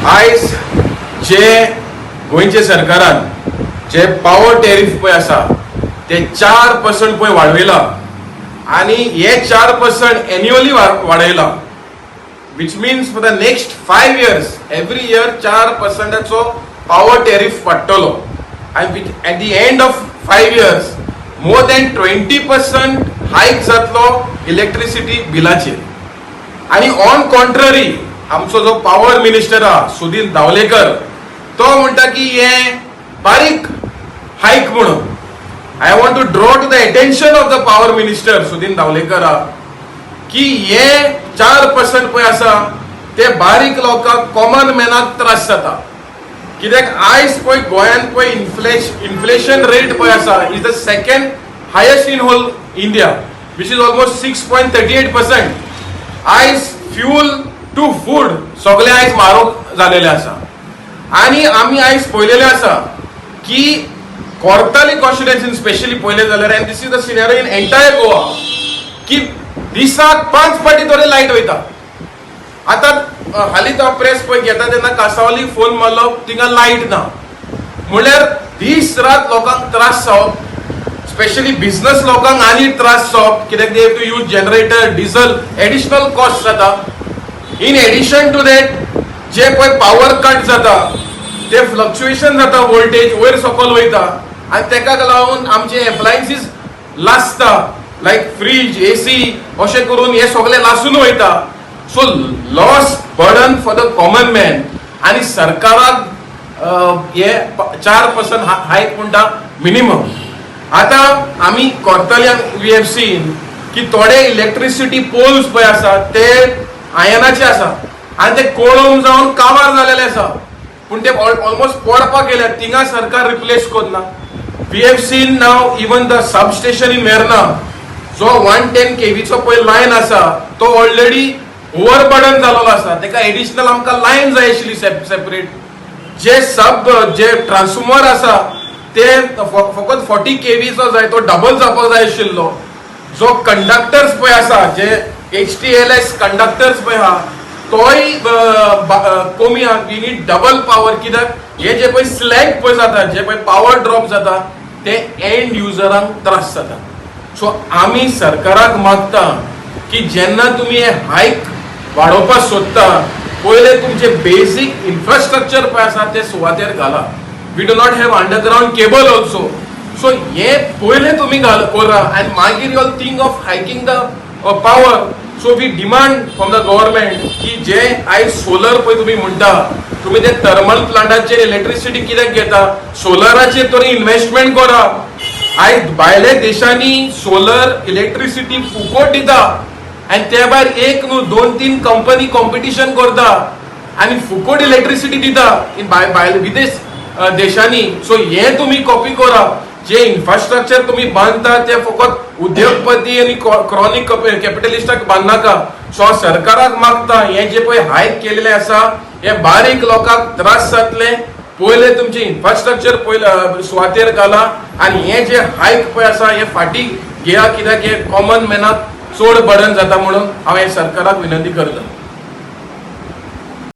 आयज जे गोंयचे सरकारान जे पावर टॅरीफ पळय आसा ते 4% पळय वाडयला आनी हे 4% एन्युअली वाडयला, which means for the next 5 years every year 4 पर्संटाचो power tariff वाडटलो आनी at the end of 5 years more than 20% hike जातलो इलेक्ट्रिसिटी बिलाचेर. आणि ऑन कॉन्ट्ररी आमचो जो पावर मिनिस्टर आहा सुधीर दावलेकर, तो म्हणटा की हे बारीक हायक म्हणून. I want to draw to the attention of the power minister Sudin Dhavlekar आहा की हे 4% पळय आसा ते बारीक लोकांक, कॉमन मॅनाक त्रास जाता, कित्याक आयज पळय गोंयांत पळय इन्फ्लेशन रेट पळय आसा is the second highest in whole India, which is almost 6.38%. आयज फ्युल टू फूड सगळे आयज म्हारग जालेले आसा आनी आमी आयज पळयलेले आसा की कोर्ताली कॉन्स्टिट्युएन्सी स्पेशली पळयलें जाल्यार, and this is the scenario in entire Goa, की दिसाक पांच फावटी तरी लायट वयता. आतां हालींच हांव प्रेस पळय घेता तेन्ना कासावली फोन मारलो, थिंगा लायट ना. म्हणल्यार दीस रात लोकांक त्रास जावप, स्पेशली बिझनस लोकांक आनी त्रास जावप, कित्याक they have to use generator, diesel, additional cost जाता. इन एडिशन टू that जे पळय पावर कट जाता, ते फ्लक्च्युएशन जाता, वोल्टेज वयर सकयल वयता आनी तेका लागून आमचे एप्लायन्सीस लासता, लायक फ्रीज, एसी, अशें करून हे सगळे लासून वयता. So loss burden for the common man. आनी सरकाराक हे 4% हायक म्हणटा मिनिमम. आतां आमी कोर्तल्यान we have seen की थोडे इलेक्ट्रिसिटी पोल्स पळय आसा ते आयनाचे आसा आनी ते कोळम जावन काबार जालेले आसा, पूण ते ऑलमोस्ट पडपाक गेल्या. थिंगा सरकार रिप्लेस करना. We have seen now even the sub station in Verna, जो 110 केवीचो पळय लायन आसा तो ऑलरेडी ओवर बर्डन जालेलो आसा. तेका एडिशनल आमकां लायन जाय आशिल्ली सेपरेट. जे सब जे ट्रान्सफॉर्मर आसा ते फकत 40 केवीचो जाय, तो डबल जावपाक जाय आशिल्लो. जो कंडक्टर्स पळय आसा, जे एचटीएलएस कंडक्टर्स पळय आहा, तोय कमी आहा. We need double power, कित्याक हे जे पळय स्लॅग पळय जाता, जे पळय पावर ड्रॉप जाता, ते एंड युजरांक त्रास जाता. सो आमी सरकाराक मागता की जेन्ना तुमी हे हायक वाडोवपाक सोदता, पयले तुमचे बेसीक इन्फ्रास्ट्रक्चर पळय आसा ते सुवातेर घाला. We do not have underground cable also, so हे पयले तुमी घाल करा आनी मागीर you think of hiking the power. So we demand from the government की जे आयज सोलर पळय तुमी म्हणटा, तुमी ते थर्मल प्लांटाचेर इलेक्ट्रिसिटी कित्याक घेता? सोलराचेर तरी इन्व्हेस्टमेंट करा. आयज भायल्या देशांनी सोलर इलेक्ट्रिसिटी फुकट दिता आनी ते भायर एक न्हू, दोन तीन कंपनी कॉम्पिटिशन करता आनी फुकट इलेक्ट्रिसिटी दिता इन भायले विदेश देशांनी. सो हे तुमी कॉपी करा. जे इन्फ्रास्ट्रक्चर तुमी बांदता ते फकत उद्योगपती आनी क्रॉनिक कॅपिटलिस्टाक बांदनाका. सो हांव सरकाराक मागता, हे जे पळय हायक केलेले आसा हे बारीक लोकांक त्रास जातले. पयले तुमचे इन्फ्रास्ट्रक्चर पयले सुवातेर घाला आनी हे जे हायक पळय आसा हे फाटीं घेया, कित्याक हे कॉमन मॅनाक चड बर्डन जाता म्हणून हांव हे सरकाराक विनंती करता.